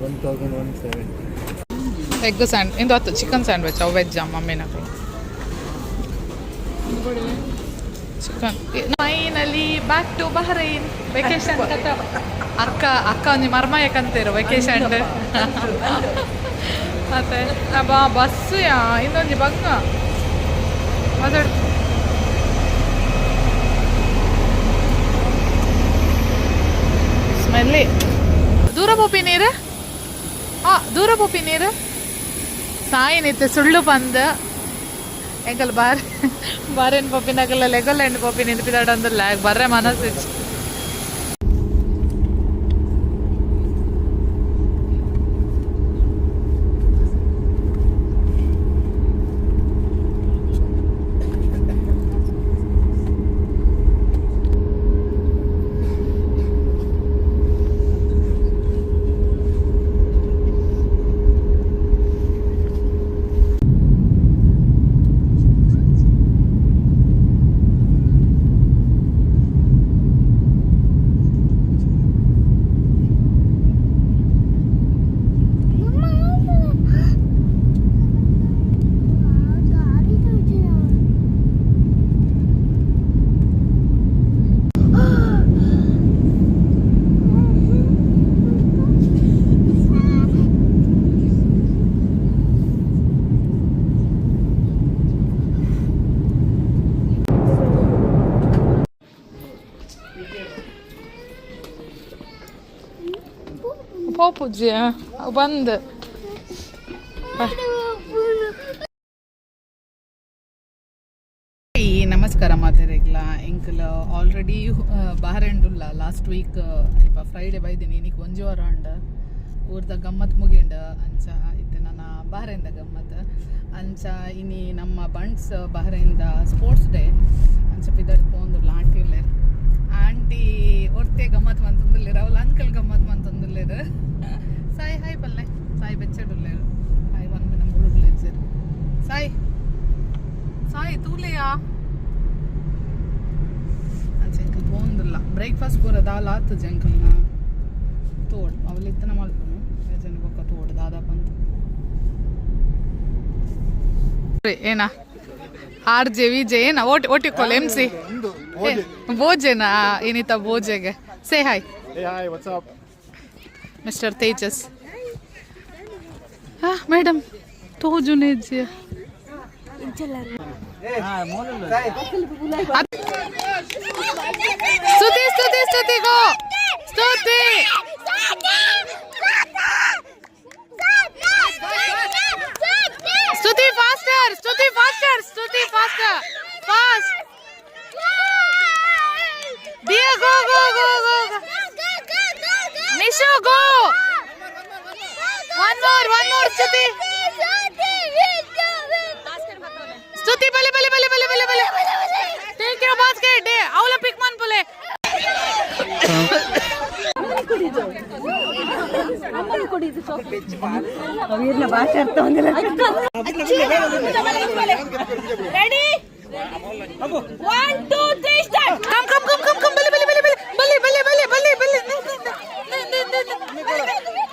1170. Egg and ಇಂದು ಆತು chicken sandwich ಅವು veg ಮಮ್ಮಿನಗಳು. Chicken. Finally back to Bahrain, vacation. ಅಕ್ಕ ಅಕ್ಕ ಒಂಜಿ ಮರ್ಮಯ ಕಂತೇರು ವೆಕೇಶನ್. ಮತ್ತೆ ಬಾ ಬಸ್ ಯಾ ಇನ್ನೊಂಜಿ ಬಂಗ ಮಾತಾಡು. ಸ್ಮೆಲ್ಲಿ ದೂರ ಪೋಪಿ ನೀರು. ಆ ದೂರ ಪೋಪಿ ನೀರು ಸಾಯಿನಿತ್ತೆ ಸುಳ್ಳು ಬಂದ್ ಎಂಕಲ್ ಬಾರ್ ಬಾರೇನ್ ಪೋಪಿನಗಲ್ಲ ಲೆಗೋಲ್ಯಾಂಡ್ ಪೋಪಿ ನಿಂಪಿದಾಡ ಅಂದ್ರಲ್ಲ ಬರ್ರೆ ಮನಸ್ಸು. ಗಾಡಿ ತೋಜಿನ. ಪೋಪುಜ್ಜಿ ಬಂದ್. ಈ ನಮಸ್ಕಾರ ಮಾತೆರೆಗ್ಲ. ಎಂಕಲ್ ಆಲ್ರೆಡಿ ಬಹರೇನ್ಡುಲ್ಲ. ಲಾಸ್ಟ್ ವೀಕ್ ಇಪ್ಪ ಫ್ರೈಡೆ ಬೈದಿನಿ. ಇನಿಕ್ ಒಂಜಿ ವಾರ ಉಂಡು. ಊರ್ದ ಗಮ್ಮತ್ ಮುಗಿಂಡ್. ಅಂಚ ಇತ್ತೆ ನನ್ನ ಬಹರೇನ್ದ ಗಮ್ಮತ್. ಅಂಚ ಇನಿ ನಮ್ಮ ಬಂಟ್ಸ್ ಬಹರೇನ್ದ ಸ್ಪೋರ್ಟ್ಸ್ ಡೇ. ಅಂಚ ಪಿದರ್ದ್ ಪೋಂದುಲ್ಲ. ಆಂಟಿ ಉಲ್ಲೇರ್. ಆಂಟಿ ಒರ್ತೆ ಗಮ್ಮತ್ ಮಂತೊಂದುಲ್ಲೇರ್, ಅವಳು ಅಂಕಲ್ ಗಮ್ಮತ್ ಮಂತೊಂದುಲ್ಲೇರ್. ಸಾಯಿ, ಹಾಯ್ ಪಲ್ಲೆ. ಸಾಯಿ ಬೆಚ್ಚಡುಲ್ಲೇರ್. ಹಾಯ್ ಪನ್ಪಿನ ಮೂಡುಲ್ಲೇರ್. ಸಾಯಿ, ಸಾಯಿ ತೂಲೆಯಾ. ಅಂಚ ಎಂಕಲ್ ಪೋಂದುಲ್ಲ. ಬ್ರೇಕ್ಫಾಸ್ಟ್ ಪೂರ ದಾಲ ಆತುಜಿ ಎಂಕಲ್ನ. ತೋಡ್ ಅವಳು ಇತ್ತನ ಮಲ್ಪುನು ಬೇಜನ ಬೊಕ್ಕ ತೋಡ್ ದಾದ ಪಂತ ಏನ ಆರ್ ಜೆ ವಿ ಜೆ ಏನ ಓಟಿ ಓಟಿಕೋಲ್ ಎಮ್ ಸಿ ಬೋಜೆನಾ ಏನಿತ ಬೋಜೆಗೆ. Say hi. Hey, hi, what's up? Mister Tejas. ಹಾ ಮೇಡಮ್ ತೋಜುನೇಜ್. ಸ್ತುತಿ, ಸ್ತುತಿ, ಸ್ತುತಿ, ಗೋ ಸ್ತುತಿ. ಸ್ತುತಿ ಫಾಸ್ಟರ್, ಸ್ತುತಿ ಫಾಸ್ಟರ್, ಸ್ತುತಿ faster, fast. Diya, go go go go. Nishu, go. One more, one more. ಸ್ತುತಿ, ಸ್ತುತಿ, ಬಲೆ ಬಲೆ ಬಲೆ ಬಲೆ ಬಲೆ ಬಲೆ. Take your basket. ಅವಳ ಪಿಕ್ ಮನ್ಪುಲೆ. Ready? One, two, three, start! Come come come come come. ಬಲೆ ಬಲೆ ಬಲೆ ಬಲೆ ಬಲೆ ಬಲೆ ಬಲೆ ಬಲೆ ಬಲೆ.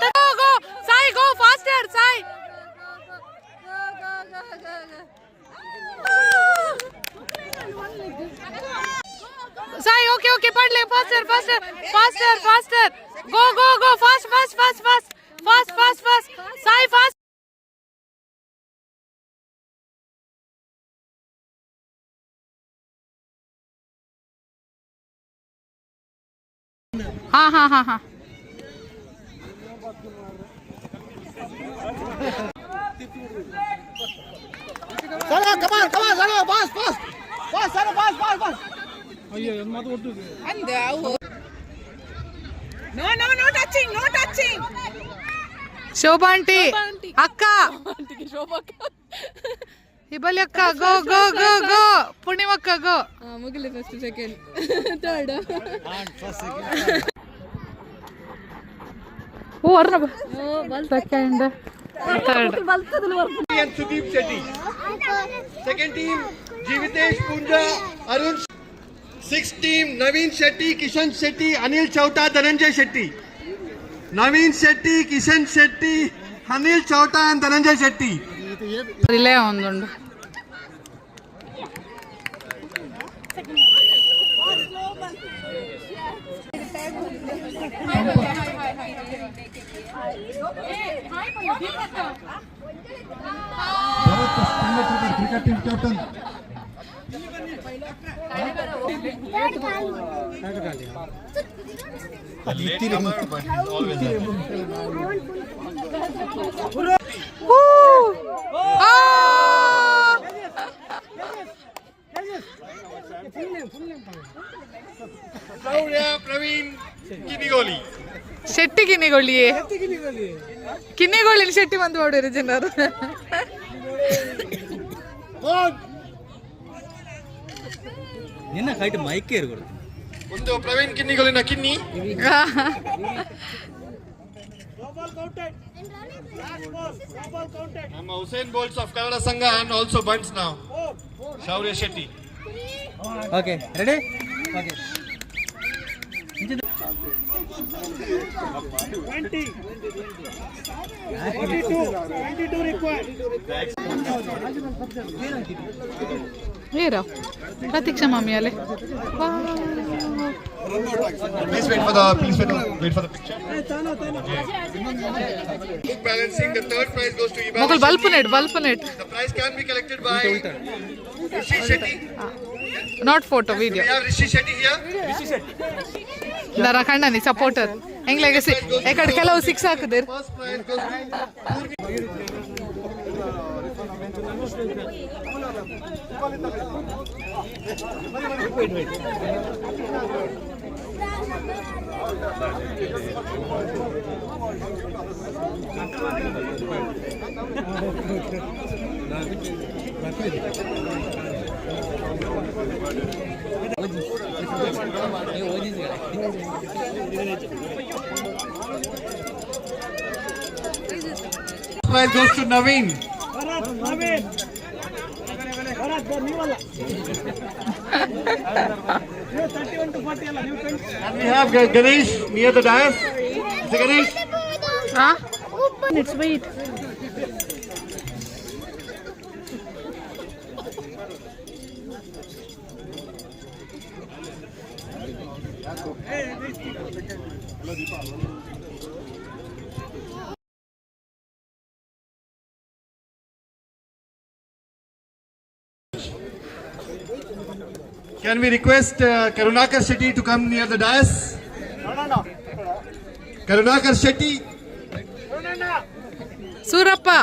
Go go Sai, go faster Sai. Go, go, go, go. Sai, okay okay ಪಡ್ಲೆ. Faster, faster, faster, faster. Go go go, fast fast fast fast fast fast fast Sai, fast. Ha ha ha ha. Sala, come on, come on, Sala, fast, fast. Fast, Sala, fast, fast, fast. No, no, no touching, no touching. Shobha aunty, ಅಕ್ಕ, ಇಬಲಿ ಅಕ್ಕ, go go go go. ಪೂರ್ಣಿಮಕ್ಕ, go. ಮುಗಿಲಿ first, second, third. ಓ ಅರ್ಣ, second, third. And Sudeep Shetty. Second team, Jivitesh Punja, Arun. Sixth team, Naveen Shetty, Kishan Shetty, Anil Chauta, Dhananjay Shetty. Naveen Shetty, Kishan Shetty, Anil Chowta and Dhananjay Shetty. Relay ಒಂದುಂಡು. Cricket team captain. ಆ! Shaurya Praveen Kinigoli. Shetty ಕಿನ್ನಿಗೊಳ್ಳಿಯೇ ಕಿನ್ನಿಗೊಳ್ಳಿ ಶೆಟ್ಟಿ ಬಂದು ಹೊಡಿರಿ ಜನರು. ನಿನ್ನ ಕೈಟ್ mic ಏರ್ಕೊಡ್ತೀನಿ. ಒಂದು ಪ್ರವೀಣ್ ಕಿನ್ನಿಗೋಲಿನ ಕಿನ್ನಿ. ನಮ್ಮ Usain Bolts of Kannada Sangha and also Bunts ನಾವು Shaurya Shetty. Okay, ready, okay. ಏರ Pratiksha ಮಾಮಿ ಅಲ್ಲೇ. Please wait for the picture. Book balancing, the third prize goes to Ibal. Mughal bulb net bulb net. The prize can be collected by Rishi Shetty. Not photo, We video. have Rishi Shetty here. ದರ ಕಣ್ಣನಿ supporter ಎಂಗ್ಲಾಗ ಎಕಡೆ ಕೆಲವು six ಹಾಕುದಿರ್. First prize goes to Purvi. First prize goes to Naveen. And we have Ganesh near the dais. Mr. Ganesh. ಹಾ, it's wait. Can we request Karunakar Shetty to come near the dais? Karunakar Shetty. Surappa.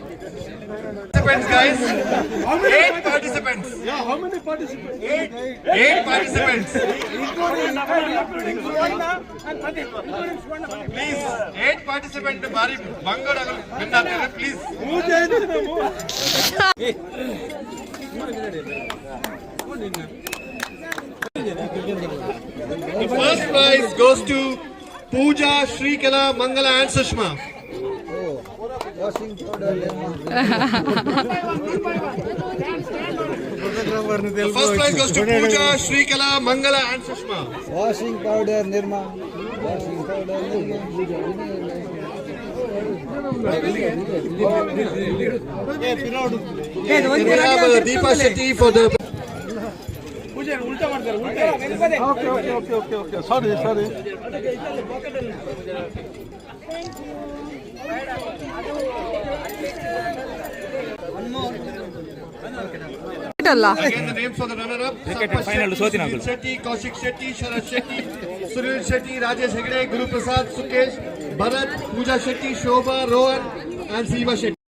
Participants, guys. Eight participants. Yeah, how many participants? Eight. Eight participants. Please, eight participant ಬಾರಿ ಬಂಗಡಗಳು win ಆಗ್ತಾರೆ, please. The first prize goes to Pooja, Shrikala, Mangala and Sushma. The first prize goes to Pooja, Shrikala, Mangala and Sushma. Washing powder Nirma, washing powder Nirma. We have Deepa Shetty for the Okay, sorry, sorry. ಅಲ್ಲ. Again, the names for the runner-up: Sampath final Shetty, ಸೋತಿನ Sudhir Shetty, Kaushik Shetty, Sharad Shetty, Sunil Shetty, Rajesh Hegde, Guru Prasad, Sukesh, Bharat, Pooja Shetty, Shobha, Rohan, and Seema Shetty.